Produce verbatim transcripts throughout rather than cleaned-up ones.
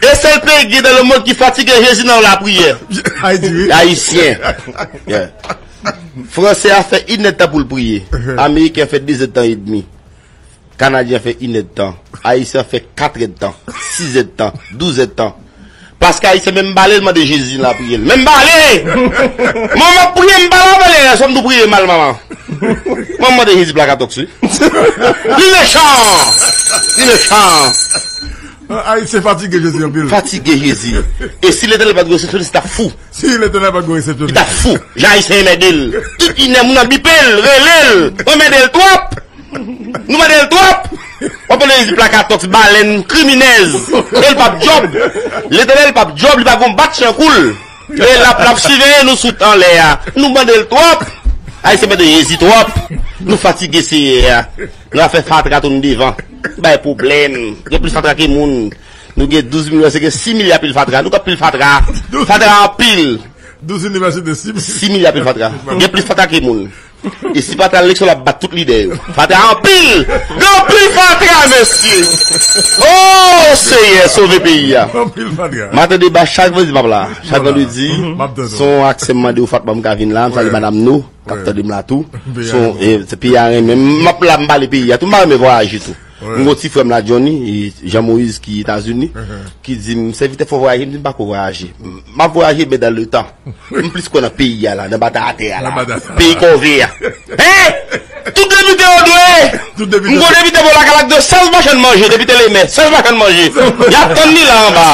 E sèl peyi ki gen nan lemonn ki fatige Jezi nan lapriyè. Ayiti, wi. Ayisyen. Yeah. Fransè a fè inèdtan pou l priye. Ameriken an fè dezèdtan edmi. Kanadyen an fè inèdtan. Ayisyen an fè katrèdtan, sizèdtan, douzèdtan. Paske Ayisyen menm bale l mande Jezi nan lapriyè l. Menm bale! Mwen m ap priye, m bale avè l, sòm tou priye mal, manman. Mwen m mande Jezi plakatòks, wi. Li mechan! Li mechan! Ayisyen fatige Jezi anpil. Fatige Jezi. E si Letènèl pa t gen resepsyonis, li t ap fou. Si Letènèl pa t gen resepsyonis. Li t ap fou. Jan Ayisyen enmède l. Tout inè moun ap bipe l, rele l, anmède l twòp. Nou mande l twòp. W ap tande Jezi plakatòks, balèn, kriminèz. E l p ap djòb. Letènèl p ap djòb, li pa gon bat chan kou l. E l ap, l ap siveye nou sot anlè a. Nou mande l twòp. Ayisyen mande Jezi twòp. Nou fatige Seyè a. Nou ap fè fatra tounen devan. Bay pwoblèm. Gen plis fatra ke moun. Nou gen douz milyon, se gen sis milya pil fatra. Nou k ap pil fatra. Fatra anpil. Douz inivèsite, sis milya. Sis milya pil fatra. Gen plis fatra ke moun. E si fatra eleksyon, l ap bat tout lidè yo. Fatra anpil! Gen anpil fatra, mesye! O Seyè, sove peyi a! Anpil fatra. M ap tande ba chak vandredi m ap la. Chak vandredi, se yon aksè m mande ou Fatma m ka vin la, m salye madanm nou, k ap tande m la tou. Se yon, e, se peyi a renmen m. M ap la, m pale peyi a tou, m pa renmen vwayaje tou. M gon ti frè m la, Johnny, e, Jean Moïse ki Etazini, ki di m, sèvitè, fò w vwayaje, m di m pa ko vwayaje. M ap vwayaje, men dans le temps. M plis kwè nan peyi a la, nan batay atè a la. Peyi kòve a. Hein? Tout depite yo dwe. M gon depite bò lakay la k dwe sèz machann manje, depite Lemè, sèz machann manje. Y ap tann li la anba.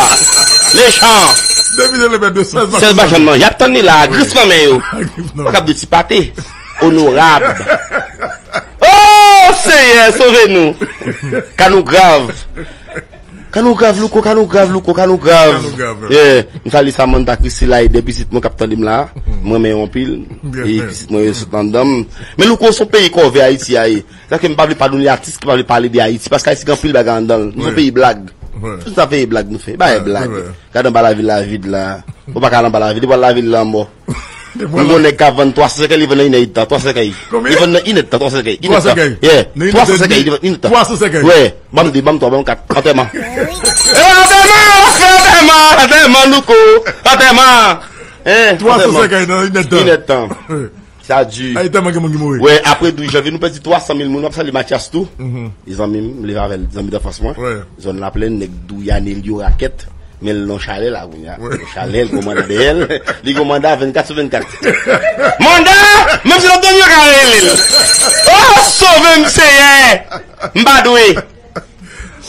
Mechan. Depite Lemè dwe sèz machann manje. Y ap tann li la, grisman men yo. Pa kap de ti pate. Onorab. O Seyè, sove nou. Ka nou grav. Ka nou grav, Louko, ka nou grav, Louko, ka nou grav. Ka nou grav. Yeah. M salye Samantha, Christela e de pitit mwen k ap tande m la. M renmen yo anpil. E pitit mwen yo sot anndan m. Men Louko, se yon peyi kòve Ayiti a ye. Sa ke m pa vle pa nou ni atis ki pa vle pale de Ayiti. Paske Ayiti gen anpil bagay anndan l. Nou se yon peyi blag. Tout sa peyi blag nou fè. Bagay blag. Gade anba lavil la vid la. Ou pa ka al anba lavil, ou pa al lavil la mò. M gon nèg k ap vann twa san senkant, li vann nan inèdtan, twa san senkant. Li vann nan inèdtan, twa san senkant. Inèdtan. Yeah. Twa san senkant, li vann inèdtan. Twa san senkant. Wè, ban m de, ban m twa, ban m kat. Antèman. E antèman, antèman, antèman, Louko. Antèman. Hein, twa san senkant nan inèdtan. Inèdtan. Sa di. Ay, tèlman gen moun ki mouri. Wè, apre douz janvye, nou pèdi twa san mil moun. M ap salye Mathias tou. E zanmi m, m leve avè l, zanmi danfans mwen. Zòn Laplèn, nèg Douyane, Lyo Rakèt. Men l nan chalè la, kounye a. Nan chalè, l gon manda dèyè l. Li gon manda vennkat sou vennkat. Manda! Menm si l ap dòmi, yo ka rele l. O, sove m, Seyè! M pa dwe.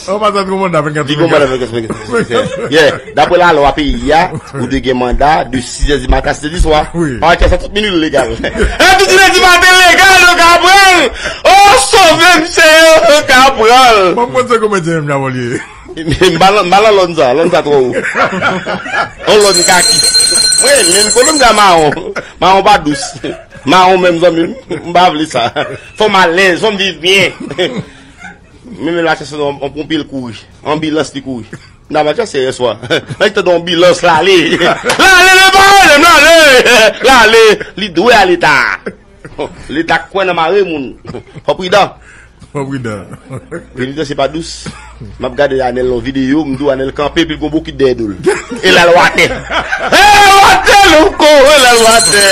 Anbasad gon manda vennkat sou vennkat. Li gon manda vennkat sou vennkat. Yeah. Daprè lalwa peyi a, ou dwe gen manda de sizè di maten a sizè di swa. Wi. Anbasad sa tout minui legal. E tout inè di maten legal, yo ka pran l. O, sove m, Seyè, yo ka pran l. Bon, m konn se komedyen menm, Lamò, li ye. M pa nan, m pa nan lòn sa, lòn sa twò wo. On lòn kaki. Mwen, menm kolonn sa mawon. Mawon pa dous. Mawon menm, zanmi m, m pa vle sa. Fò m alèz, fò m viv byen. Men, men Mathias, on, on ponpye l kouri. Anbilans li kouri. Nan Mathias, se yèswa. Nan li tande anbilans, l ale. L ale, l ale, l ale. L ale. Li dwe ale ta. Leta kwè nan mare moun. Fò pridan. Fò pridan. Penitansye pa dous. M ap gade Anèl nan videyo, m di w Anèl kanpe, epi l gon bokit dèyè do l. E l al watè. E l al watè, Louko, e l al watè.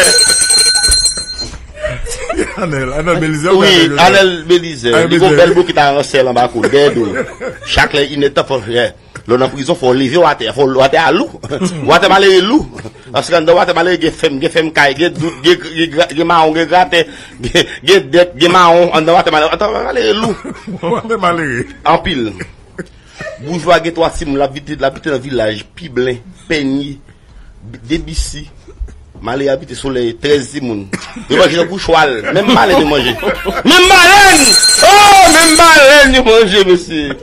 Anèl, Anèl Belizè, wi, Anèl Belizè. Li gon bèl bokit a ransèl anba kou, dèyè do l. Chak lè inèdtan fò, yeah. Lè w nan prizon, fò w leve watè a, fò watè a lou. Watè malere lou. Paske anndan watè malere gen fèm, gen fèm kay, gen dout, gen, gen, gen mawon, gen gratè, gen, gen dèt, gen mawon, anndan watè malere, watè malere lou. Watè malere. Anpil. Boujwa gen twa timoun, l ap vite, l ap vite nan vilaj, Piblen, Pènye, Debisi. Malere abite Solèy, trèz timoun. Yo manje tankou chwal. Menm balèn yo manje. Menm balèn! Oh, menm balèn yo manje, mesye.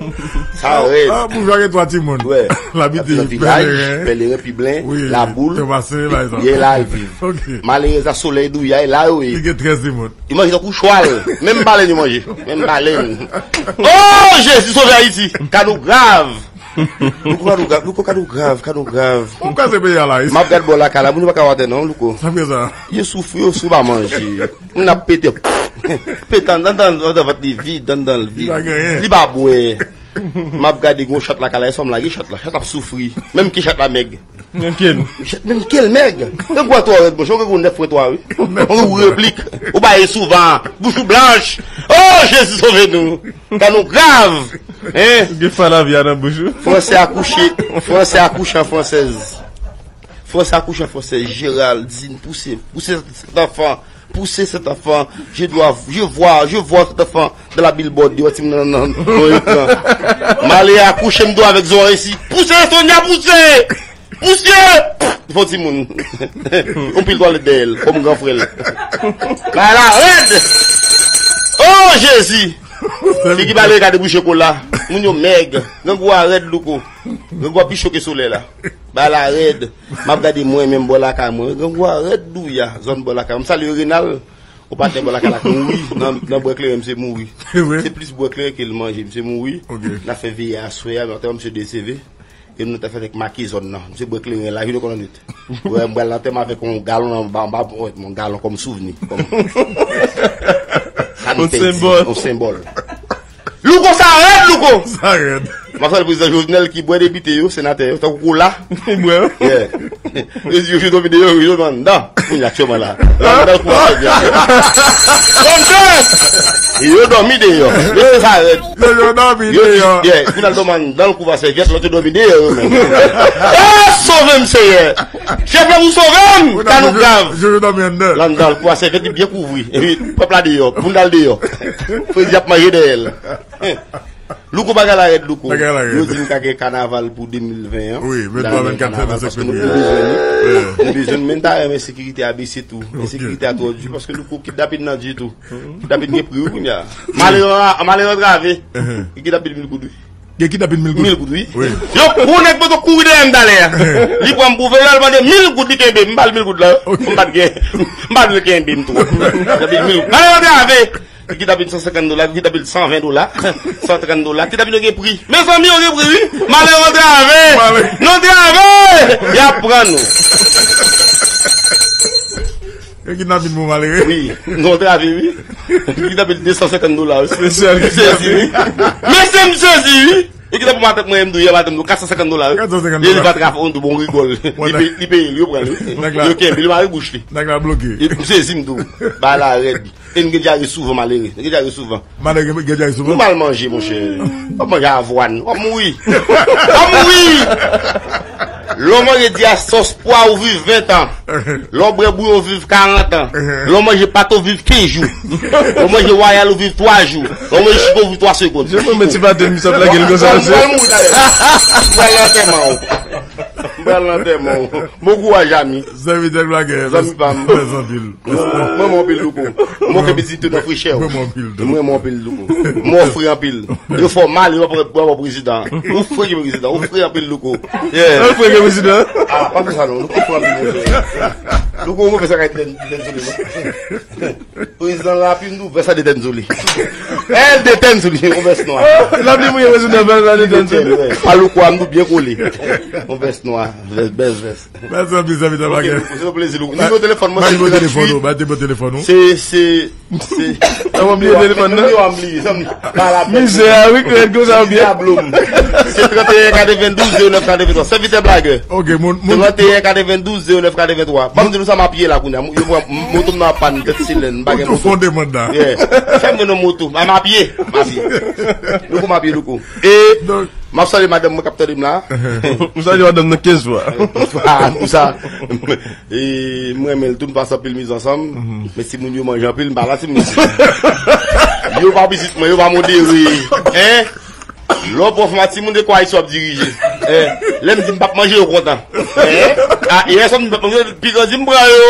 Sa rèd. Ah, boujwa gen twa timoun. Wè. L abite nan vilaj, Pèleren, Pèleren, Piblen, wi, Laboul, Tomasen, la, e sa. Ye la l viv. Ok. Malere a Solèy, Douyay, la yo ye. Li gen trèz timoun. Yo manje tankou chwal. Menm balèn yo manje. Menm balèn. Oh, Jezi, sove Ayiti. Ka nou grav. Louko, ka nou grav, Louko, ka nou grav, ka nou grav. Ou kraze peyi a la, isi. M ap gad bò lakay la, moun yo pa ka watè non, Louko. Sa fè sa. Yo soufri, yo sou pa manje. Moun ap pete. Pete anndan, anndan, anndan vant li vid, anndan l vid. Li pa genyen. Li pa bwè. M ap gade gon chat la, kalay sa m lage chat la. Chat ap soufri. Menm ke chat la mèg. Menm ke l. Chat menm ke l mèg. Grangou a twò rèd, monchè, grangou nèf pwen twa, wi. On replik. Ou ba e souvan. Bouch ou blanch. Oh, Jezi sove nou. Ka nou grav. Hein? Ou gen fanavi a nan bouch ou. Fransè akouche. Fransè akouche an fransèz. Fransè akouche an fransèz. Géraldine, pouse. Pouse cet enfant. Pousser cet enfant, je dois, je vois, je vois cet enfant dans la billboard, yo ti moun nan nan nan ekran. M ale akouche m dwe avèk zòrèy si. Pousser Sonia, pousser! Pousser! Fò ti moun. On pil twalèt dèyè l, kòm gran frè l. Bagay la rèd! Oh Jezi! Figi malere ka debouche kola. Moun yo mèg. Grangou a rèd louko. Grangou a pi cho ke solèy la. Bagay la rèd. M ap gade mwen menm bò lakay mwen. Grangou a rèd douya. Zòn bò lakay mwen. M salye Renal. Ou pa tè bò lakay la mouri. Nan, nan bwè kleren, misye mouri. Se vre? Se plis bwè kleren ke l manje. Misye mouri. Ok. N a fè veye aswè a, men antèman misye deseve. E nou te fè avèk make zòn nan. Misye bwè kleren la, jounen konn annwit. Wè, m pral antèman avèk yon galon nan, ba, ba, yon galon kòm souvni. Kòm sa n te di, yon senbòl. Yon senbòl. Louko sa rèd, Louko! Sa rèd. M ap salye prezidan Jovenel ki bwè depite yo, senatè yo, tankou kola. Li bwè yo. Yeah. Yo di yo, yo dòmi deyò, yo dòmi anndan. Kounye a aktyèlman la. Anndan kou a fè byen. Konn sa! Yo dòmi deyò. Mesye sa rèd. Yo, yo dòmi deyò. Yeah, kounye a l dòmi anndan l kou a sèvyèt, lòt yo dòmi deyò yo menm. Eh, sove m, Seyè! Chèf la, pou sove m! Ka nou grav! Yo, yo dòmi anndan. Anndan l kou a sèvyèt, li byen kouvri. Epi pèp la deyò, moun dal deyò. Fredi ap manje dèyè l. Louko, bagay la rèd, Louko. Bagay la rèd. Yo di n ka gen kanaval pou de mil ven an. Wi, vennntwa, vennkat, vennsenk fevriye. Paske nou pi bezwen nou. Nou bezwen nou, men n ta renmen sekirite a bese tou. Ensekirite a twò di, paske Louko, kidnapin nan di tou. Kidnapin gen pri, wi, kounye a. Malere, malere antrave. Li kidnapin mil goud, wi. Gen kidnapin mil goud? Mil goud, wi. Wi. Yo, pou nèg poto kouri dèyè m talè a. Li pran m pou veyòl, mande mil goud, li kenbe m, m ba l mil goud la. Ok. M pa t gen, m pa t vle kenbe m twòp. Kidnapin mil goud. Malere antrave. Kidnapin san senkant dola, kidnapin san ven dola, san trant dola, kidnapin yo gen pri. Mezanmi, yo gen pri, wi. Malere antrave. Malere. Nou antrave. Y ap pran nou. Yo kidnapin pou malere. Wi, nou antrave, wi. Kidnapin de san senkant dola, wi. Espesyal. M sezi, wi. Mesye, m sezi, wi. Yo kidnapin matant mwen, m di w, yè maten m di w, kat san senkant dola, wi. Kat san senkant dola. Li pa trafik, on di w, bon, rigòl. Li peye, li peye l, yo pran l, wi. Yo kenbe l, mari bouch li. Nèg la bloke. M sezi, m di w. Bagay la rèd. E n gen dyare souvan, malere. N gen dyare souvan. Malere gen, gen dyare souvan. Nou mal manje, monchè. W ap manje avwàn. W ap mouri. W ap mouri. Lè w manje diri a sòs pwa, ou viv ven tan. Lè w bwè bouyon, ou viv karant an. Lè w manje pate, ou viv kenz jou. Lè w manje wayal, ou viv twa jou. Lè w manje chito, ou viv twa segonn. Je mwen, men ti pate, m sot lage l konsa, m pral mouri talè. M pral nan antèman w. M pral nan antèman w. Bon kouraj, ami. Sèvitè Blagè. Zanmi pa m. Mèsi anpil. Mwen renmen w anpil, Louko. Mwen ke pitit ou nan frechè w. Mwen renmen w anpil tou. Mwen renmen w anpil, Louko. Mwen fre anpil. Yo fè w mal, yo pa pran prezidan. Ou fre ke prezidan. Ou fre anpil, Louko. Yeah. Ou fre ke prezidan. Ah, pa fè sa non, Louko fre anpil, monchè. Louko, ou fè sa kay tèn, tèn sou li, non? Prezidan la, pi m di w, vès la detèn sou li. El detèn sou li, yon vès nwa. L ap li mouye prezidan, vès la detèn sou li. Pa Louko a, m di w byen kole. Yon vès nwa, vès, bèl vès. Mèsi anpil, sèvitè Blagè. Ok, se yon plezi, Louko. Nimewo telefòn mwen, se tranntuit. Ba nimewo telefòn ou, ba nimewo telefòn ou. Se, se, se. Sa w bliye telefòn nan? Mizè a, wi, krèd konsa ou byen. Diablo m. Se trannteyen katrevendouz zewo nèf katrevenntwa. Sèvitè Blagè. Ok, moun, moun. Trannteyen katrevendouz zewo nèf katrevenntwa. Ban m di nou sa, m ap ye la kounye a. Yo pran moto m nan pann, tèt silèn, m pa gen moto. Moto fon demann la. Yeah. Fè m gen yon moto. M ap ye. M ap ye. Louko, m ap ye, Louko. E m ap salye madanm mwen k ap tande m la. M salye madanm nan kenz fwa. Ah, pou sa. E mwen renmen l tou, nou pase anpil miz ansanm. Men timoun yo manje anpil, m pa la timoun. Yo pa pitit mwen, yo pa modere. Hein? Lè w pran fòm a timoun, de kwa isi w ap dirije? Hein? Lè m di m p ap manje, yo kontan. Hein? Ah, yè swa m di m p ap manje, pi gran di m pran yo.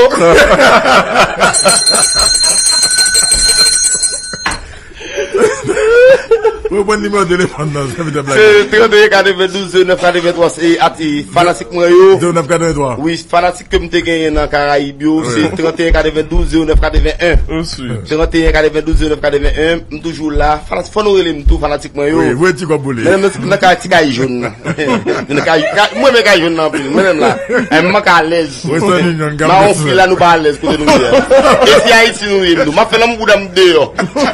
Reprann nimewo telefòn nan, sèvitè Blagè. Se trannteyen katrevendouz zewo nèf katrevenntwa, se at, e, fanatik mwen yo. Zewo nèf katrevenntwa. Wi, fanatik ke m te genyen nan Karayib yo, se trannteyen katrevendouz zewo nèf katreven en. Trannteyen katrevendouz zewo nèf katreven en, m toujou la. Fanatik, fò nou rele m tou, fanatik mwen yo. Wi, voye ti kòb pou li. Men nan, nan kay ti kay jòn nan. Nan kay, kay, mwen renmen kay jòn nan anpil, mwen menm la. E, m manke alèz. Western Union, Gap Mawon Western. Fila nou pa alèz kote nou ye a. E se Ayiti nou ye, nou. M ap fè lanmou bouda m deyò.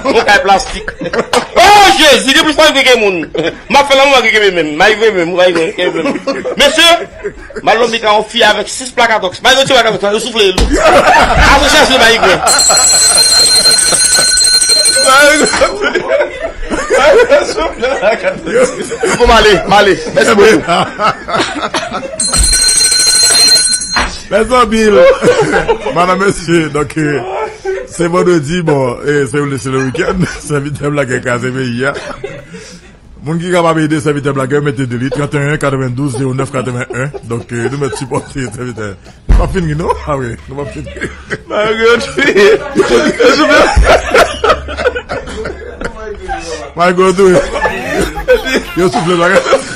Yon kay plastik. Oh, Jezi, gen plis marigwe ke moun. M ap fè lanmou marigwe kenbe menm. Marigwe menm, marigwe kenbe menm. Mesye, Malonbik a yon fi avèk sis plakatòks. Marigwe ti plakatòks la, yo soufle l. Asosyasyon marigwe. Marigwe soufle plakatòks. Fouco, m ale, m ale. Mèsi bokou. Mèsi anpil. Madanm, mesye, donk, eh, se vandredi, bon, eh, se, se le wikenn. Sèvitè Black Eyed kraze peyi a. Moun ki kapab ede sèvitè Black Eyed, mete de li, trant e en katrevendouz zewo nèf katreven en. Donk, eh, nou mèt sipòte sèvitè. Nou p ap fin ri, non? Ah wi, nou p ap fin ri. Margot, wi. Margot, wi. Yo soufle Black Eyed.